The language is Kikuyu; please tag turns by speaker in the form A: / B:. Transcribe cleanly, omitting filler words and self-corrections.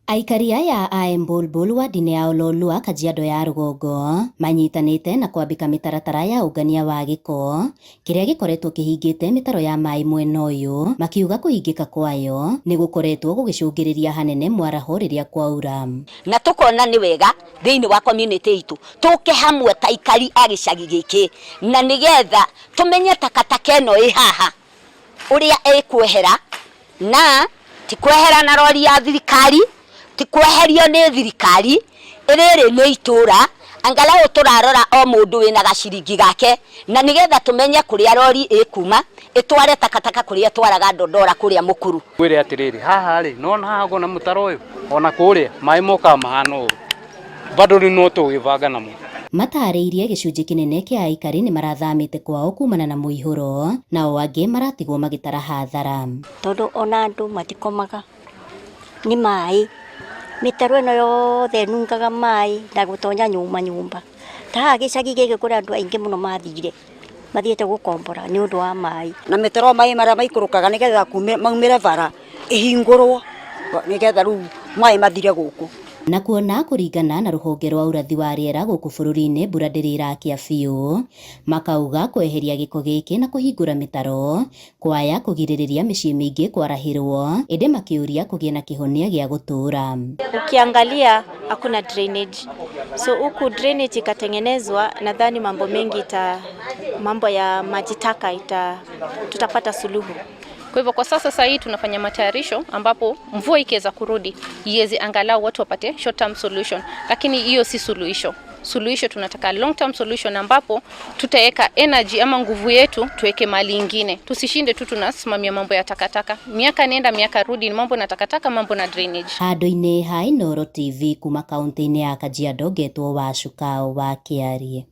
A: Aikari aya a Embulbul ward-inĩ ya Ololua, Kajiado ya Rũgongo manyitanĩte na kwambĩka mĩtaratara ya ũngania wa gĩko kĩrĩa gĩkoretwo kĩhingĩte mĩtaro ya maĩ mwena ũyũ, makiuga kũhingĩka kwayo nĩ gũkoretwo gũgĩcũngĩrĩria hanene mwaraho rĩrĩa kwaura.
B: Na tũkona nĩ wega thĩinĩ wa community itũ tũke hamwe ta aikari a gĩcagi gĩkĩ, na nĩgetha tũmenye takataka ĩno ĩ haha ũrĩa ĩkwehera, na ti kwehera na rori ya thirikari, ti kweherio nĩ thirikari, rĩrĩ nĩ itũra, angalau tũrarora o mũndũ wĩna gaciringi gake, na nĩgetha tũmenye kũrĩa rori ĩkuma ĩtware takataka kũrĩa ĩtwaraga Ndondora kũrĩa Mũkuru.
C: Ngwĩre atĩrĩrĩ, haha rĩ, nĩwona haha ũguo na mũtaro ũyũ, ona kũrĩa, maĩ mokaga mahana ũũ, bado rĩu no tũgĩbanga namo.
A: Matarĩirie gĩcunjĩ kĩnene kĩa aikari nĩ marathamĩte kwao kumana na mũihũro, nao angĩ maratigwo magĩtara hathara.
D: Tondũ ona andũ matikomaga nĩ maĩ, mĩtaro ĩno yothe ĩnungaga maĩ na gũtonya nyũmba nyũmba. Ta haha gĩcagi gĩkĩ kũrĩ andũ aingĩ mũno mathire, mathiĩte gũkombora nĩ ũndũ wa maĩ.
E: Na mĩtaro maĩ marĩa maikũrũkaga nĩgetha maumĩre bara ĩhingũrwo nĩgetha rĩu maĩ mathire gũkũ.
A: Na kuona kũringana na rũhonge rwa ũrathi wa rĩera gũkũ bũrũri-inĩ mbura ndĩrĩ ĩrakia biũ, makauga kweheria gĩko gĩkĩ na kũhingũra mĩtaro kwaya kũgirĩrĩria mĩciĩ mĩingĩ kwarahĩrwo, ĩndĩ makĩũria kũgĩe na kĩhonia gĩa gũtũũra.
F: Ukiangalia hakuna drainage, so huku drainage ikatengenezwa, nadhani mambo mengi ita, mambo ya maji taka ita, tutapata suluhu.
G: Kwa hivyo kwa sasa sasa hii tunafanya matayarisho ambapo mvua ikiweza kurudi iweze angalau watu wapate short term solution, lakini hiyo si suluhisho. Suluhisho tunataka long term solution ambapo tutaweka energy ama nguvu yetu tuweke mali ingine, tusishinde tu tunasimamia mambo ya takataka. Miaka nenda miaka rudi, ni mambo na takataka, mambo na drainage.
A: Handũ-inĩ ha Inooro TV kuma kaunti-inĩ ya Kajiado, ngetwo Wacuka wa Kĩarie.